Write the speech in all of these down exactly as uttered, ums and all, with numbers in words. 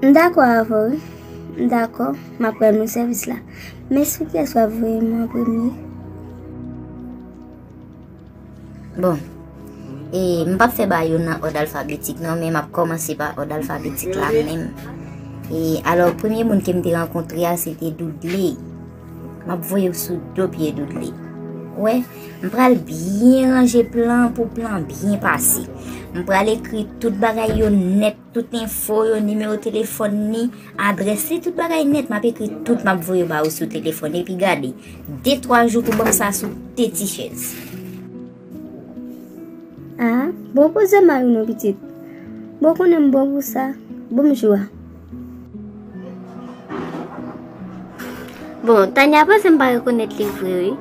M dakò avè w, wi. M dakò, m ap rann ou sèvis la. Men sou kiyès w ap voye m an premye? Bon, e, m p ap fè bagay yo nan òd alfabetik non, men m ap kòmanse pa òd alfabetik la menm. E, alò, premye moun ke m te rankontre a, se te Doudley. M ap voye w sou do pye Doudley. Wè, m pral byen ranje plan pou plan byen pase. M pral ekri tout bagay yo nèt, tout enfo yo, nimewo telefòn li, adrès li, tout bagay nèt. M ap ekri tout, m ap voye ba ou sou telefòn. Epi gade, de twa jou pou ban m sa sou de ti chèz. Ah, bon, poze mari w non, pitit. Bon, konnen m bon pou sa. Bon, m jwe a. Bon, Tania panse m pa rekonèt li vre, wi.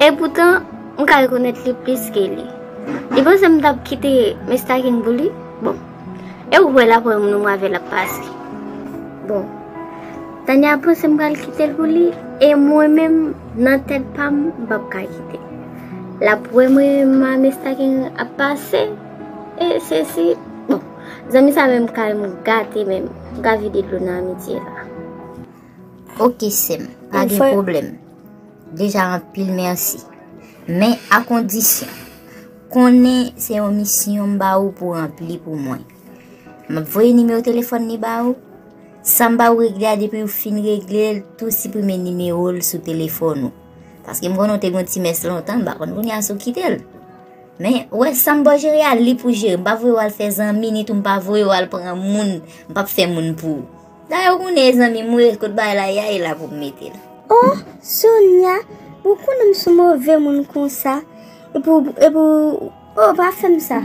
Epoutan, m ka rekonèt li plis ke li. Li panse m t ap kite Mister King pou li? Bon, e ou wè la premye moun m wè avè l ap pase. Bon, Tania panse m pral kite l pou li, e mwen menm, nan tèt pa m, m p ap ka kite l. L ap wè mwen menm a Mister King ap pase, e sesi, bon, zanmi sa menm kay m gate menm, m ka vide dlo nan amitye la. Oke, sè m, pa gen pwoblèm. Deja anpil mèsi. Men a kondisyon, konnen se yon misyon m ba ou pou ranpli pou mwen. M ap voye nimewo telefòn li ba ou. Sa m ba ou regle a, depi ou fin regle l, tou siprime nimewo l sou telefòn ou. Paske m konnen w te gen yon ti mès lontan, m pa konn kounye a si w kite l. Men, ou wè sa m ba w jere a, li pou jere. M pa voye w al fè zanmi, ni tou m pa voye w al pran moun. M p ap fè moun pou ou. Dayè, ou konnen e zanmi m ou ye, kot bagay la ye a, e la pou m mete l. Oh, Sonia, ou konnen m sou move moun konsa. Epi, epi, oh, pa fè m sa.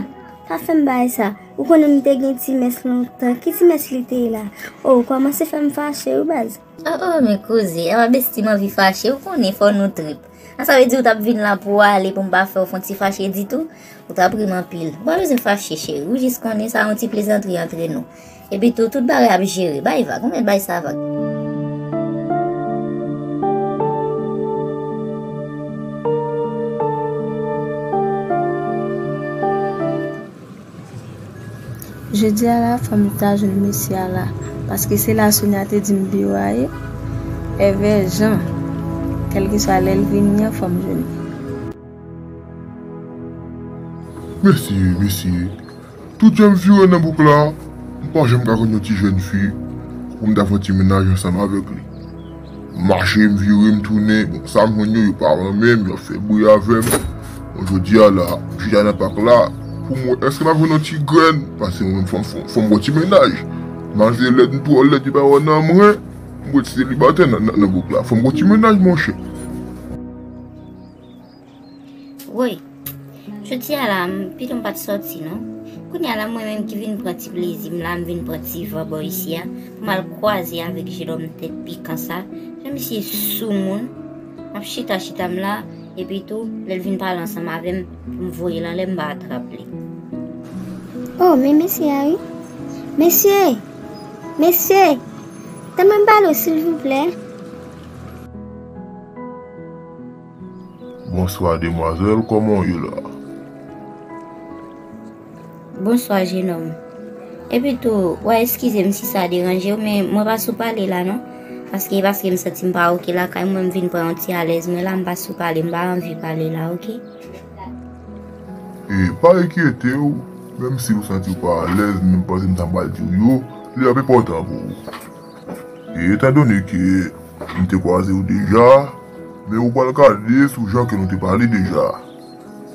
Pa fè m bagay sa. Ou konnen m te gen ti mès lontan. Ki ti mès li te ye la? Oh, ou kòmanse fè m fache, wi, baz. Oh, oh, men koze, apa besti m anvi fache, ou konnen fò nou trip. An sa vle di ou t ap vin la pou w ale pou m pa fè w fon ti fache ditou? Ou t ap ri m anpil. Ou pa bezwen fache, cheri. Ou jis konnen sa yon ti plezantri antre nou. Epi tou, tout bagay ap jere. Bay vag, ou mèt bay sa vag. Jodi a la, fò m ta jwenn mesye a la, paske se la Sonia te di m biwo a ye, Èvè Jan, kèlkeswa lè l vini an, fò m jwenn li. Mesye, mesye, tout jan m vire nan bouk la, m pa janm ka jwenn yon ti jèn fi pou m ta fè yon ti mennaj ansanm avèk li. M mache, m vire, m tounen. Bon, sa m jwenn yo, yo pa renmen m, y ap fè bri avè m. Bon, jodi a la, m chita nan pak la, pou m wè èske m ap jwenn yon ti grenn, paske mwen menm fò m, fò m, fò m fè yon ti mennaj. Malgre lèd m twò lèd, yo pa wè nan mwen, m rete selibatè nan, nan, nan bouk la. Fò m fè yon ti mennaj, monchè. Woy, jodi a la, m, pito m pa t sòti non. Kounye a la, mwen menm ki vin pran ti plezi m la, m vin pran ti van bò isi a, pou m al kwaze avèk jennonm tèt pikan sa. Jan misye soumoun, m ap chita chita m la, epi tou, lè l vin pale ansanm avè m, pou m voye l anlè, m pa atrap li. Oh, men mesye a wi. Mesye! Mesye! Tanmen m pale w, silvouplè. Bonswa, demwazèl, kòman w ye la? Bonswa, jennonm. Epi tou, w a eskize m si sa deranje w, men mwen pa sou pale la non. Paske, paske m santi m pa oke lakay mwen, m vin pran yon ti alèz mwen la, m pa sou pale, m pa anvi pale la, oke? E pa enkyete w, menm si w santi w pa alèz, menm panse m sa m pral di w yo, li ap enpòtan pou ou. E etandone ke m te kwaze w deja, men ou pral gade sou jan ke nou te pale deja.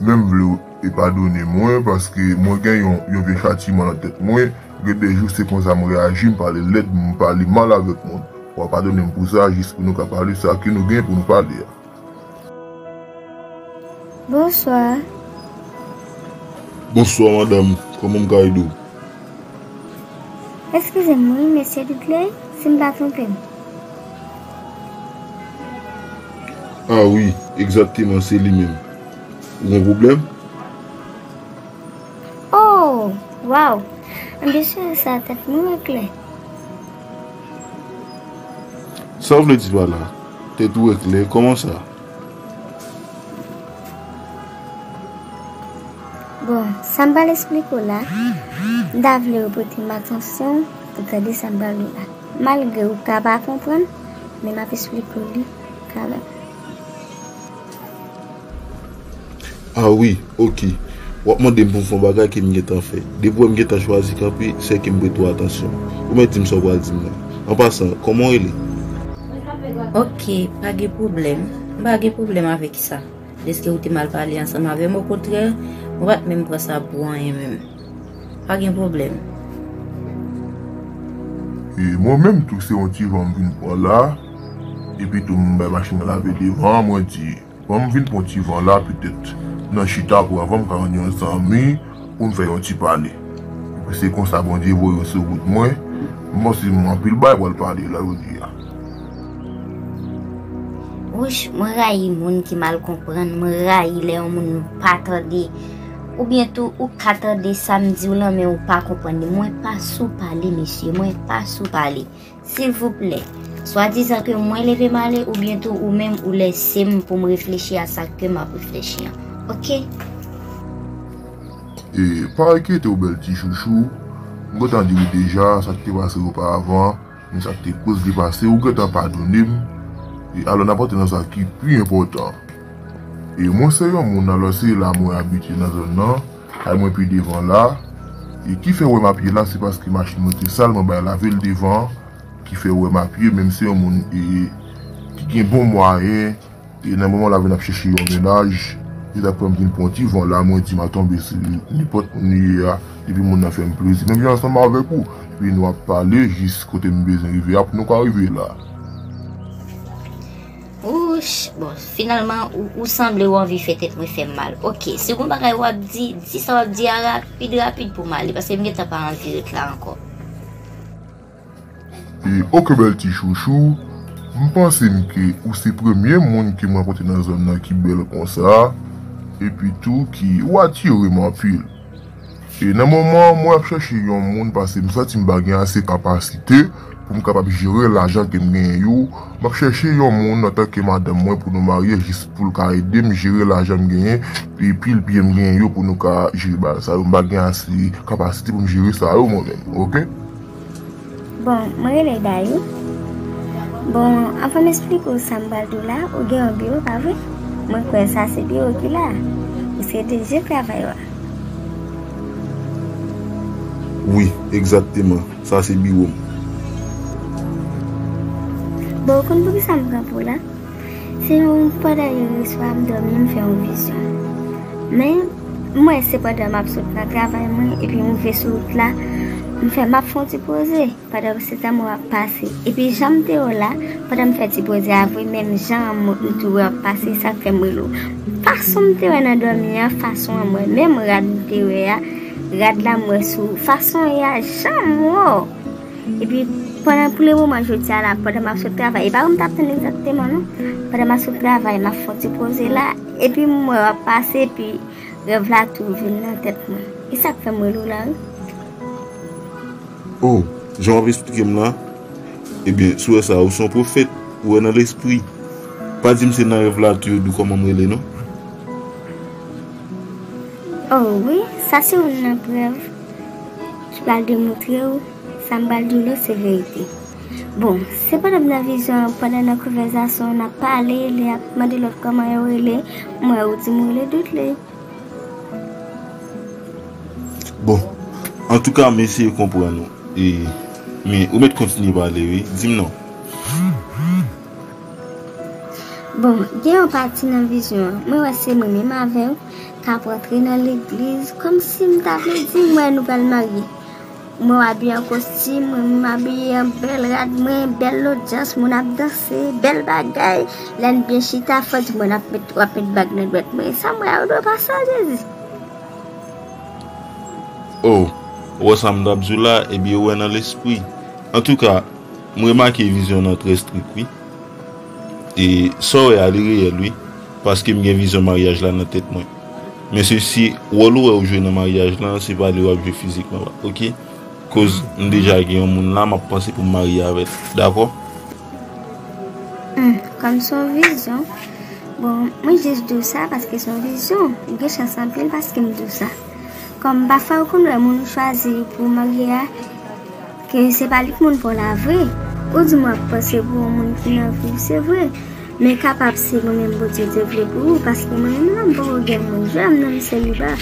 Men m vle w e padone mwen, paske mwen gen yon, yon vye chatiman nan tèt mwen. Gen de jou se konsa m reyaji, m pale lèd, m pale mal avèk moun. W a padone m pou sa, jis pou nou ka pale sa ke nou gen pou nou pale a. Bonswa. Bonswa, madanm. Kòman m ka ede w? Eskize m wi, mesye Dudley, si m pa twonpe m. Ah wi, egzakteman, se li menm. Ou gen pwoblèm? Oh, waw! Anben cheri, sa tèt mwen wè klè. Sa w vle di pa la? Tèt ou wè klè, kòman sa? Bon, sa m pral esplike w la, m ta vle w pote m atansyon, Ou tande sa m pral di w la. Malgre ou ka pa konprann, men m ap esplike w li kanmenm. Ah wi, ok. W ap mande m pou m fè yon bagay ke m gentan fè. Depi w wè m gentan chwazi kanpe, se ke m prete w atansyon. Ou mèt di m sa w pral di m nan. An pasan, kòman w rele? Ok, pa gen pwoblèm. M pa gen pwoblèm avèk sa. Dèske ou te mal pale ansanm avè m, okontrè, mwen pa t menm pran sa pou anyen menm. Pa gen pwoblèm. E mwen menm tou se yon ti van m vin pran la. Epi tou m bay machin nan lave devan an, mwen di, ban m vin pran ti van la, petèt nan chita pou avan m ka rann yon zanmi pou m fè yon ti pale. Epi se konsa Bondye voye w sou wout mwen. M panse m anpil bagay pral pale la jodi a. Wouch, mwen rayi moun ki mal konprann, mwen rayi lè yon moun pa tande, oubyen tou ou ka tande sa m di w lan men ou pa konprann li. Mwen pa sou pale, mesye, mwen pa sou pale. Silvouplè, swadizan ke mwen leve m ale, oubyen tou ou menm ou lèse m pou m reflechi a sa ke m ap reflechi an. Ok? E pa enkyete w, bèl ti chouchou. M gentan di w deja sa k te pase oparavan, men sa k te koz li pase, ou gentan padone m. E alò n ap antre nan sa ki pi enpòtan. E mwen se yon moun, alò se la mwen abite nan zòn nan, kay mwen pi devan la. E ki fè w wè m ap ye la, se paske machin mwen te sal, mwen bay lave l devan, ki fè w wè m ap ye, men m se yon moun e, ki gen bon mwayen. E nan moman la vin ap chèche yon mennaj, li t ap pran m vin pran ti van la, mwen di m a tonbe sou nenpòt moun li ye a, epi moun nan fè m plezi. Menm jan ansanm avèk ou, epi nou ap pale jis kote m bezwen rive a pou nou ka rive la. Wouch, bon, finalman, ou, ou sanble ou anvi fè tèt mwen fè m mal. Ok, si gon bagay w ap di, di sa w ap di a rapid, rapid pou m ale, paske m gentan pa anvi ret la ankò. E, ok, bèl ti chouchou, m panse m ke ou se premye moun ke m rankontre nan zòn nan ki bèl konsa, epi tou ki ou atire m anpil. E nan moman an, mwen ap chèche yon moun, paske m santi m pa gen ase kapasite pou m kapab jere lajan ke m genyen yo. M ap chèche yon moun antanke madanm mwen pou nou marye, jis pou l ka ede m jere lajan m genyen, epi l byen m genyen yo pou nou ka jere bagay sa yo. M pa gen ase kapasite pou m jere sa yo mwen menm, ok? Bon, mwen rele Dayou. Bon, anvan m esplike w sa m pral di w la, ou gen yon biwo, pa vre? Mwen kwè sa se biwo ki la. Ou se D J travay ou a. Wi, egzakteman. Sa se biwo m. Bon, ou konn poukisa m pran pou w la? Se yon pandan yè swa m dòmi, m fè yon vizyon. Men, m wè se pandan m ap sot nan travay mwen, epi m rive sou wout la, m fè m ap fè yon ti poze, pandan se tan mwen ap pase. Epi jan m te wè w la, pandan m fè ti poze a vre, menm jan an m, m tou wè w ap pase, sa k fè m rele w. Fason m te wè nan dòmi an, fason an m wè, menm rad m te wè a, rad la m wè sou fason an, jan m wè w. Epi, pandan, pou le moman, jodi a la, pandan m ap sot travay, e pa ou m t ap tann egzakteman, non. Pandan m ap sot travay, m ap fè yon ti poze la, epi m wè w ap pase, epi rèv la tou vin nan tèt mwen. E sa k fè m rele w la, wi. O, jan w ap esplike m la, ebyen, si w wè sa, ou se yon pwofèt, ou wè nan lespri. Pa di m se nan rèv la tou yo di w kòman m rele, non. O, wi, sa se youn nan prèv ki pral demontre w sa m pral di w la se verite. Bon, se pandan m nan vizyon an, pandan nan konvèsasyon, n ap pale, li ap mande lòt kòman yo rele, m wè ou di m rele Dudley. Bon, antouka, m eseye konprann ou. E, men, ou mèt kontinye pale, wi. Di m non. Bon, gen yon pati nan vizyon an, mwen wè se mwen menm avè w k ap rantre nan legliz, kòmsi m ta vle di m wè nou pral marye. Mwen w abiye an kostim, mwen menm abiye an bèl rad mwen, bèl lodyans, moun ap danse, bèl bagay. Lè n byen chita, fò di mwen ap met, w ap met bag nan dwèt mwen. Sa m wè a, ou dwe pa sa, Jezi. O, ou wè sa m t ap di w la, ebyen ou wè nan lespri. Antouka, m remake vizyon nan trè strik, wi. E sa w wè a, li reyèl, wi. Paske m gen vizyon maryaj la nan tèt mwen. Men se si wòl ou wè ou jwe nan maryaj lan, se pa li w ap jwe fizikman, oke? Koz m deja gen yon moun la, m ap panse pou m marye avè l. Dakò? Hmm, kòm se yon vizyon, bon, mwen jis di w sa paske se yon vizyon. Ou gen chans anpil paske m di w sa. Kòm pafwa ou konn wè moun ou chwazi pou w marye a, E se pa li k moun pa w la vre. Ou di m w ap panse pou yon moun ki nan vi w, se vre. Men kapab se mwen menm Bondye te vle pou ou, paske mwen menm la m poko gen moun, jwenn nan m seliba.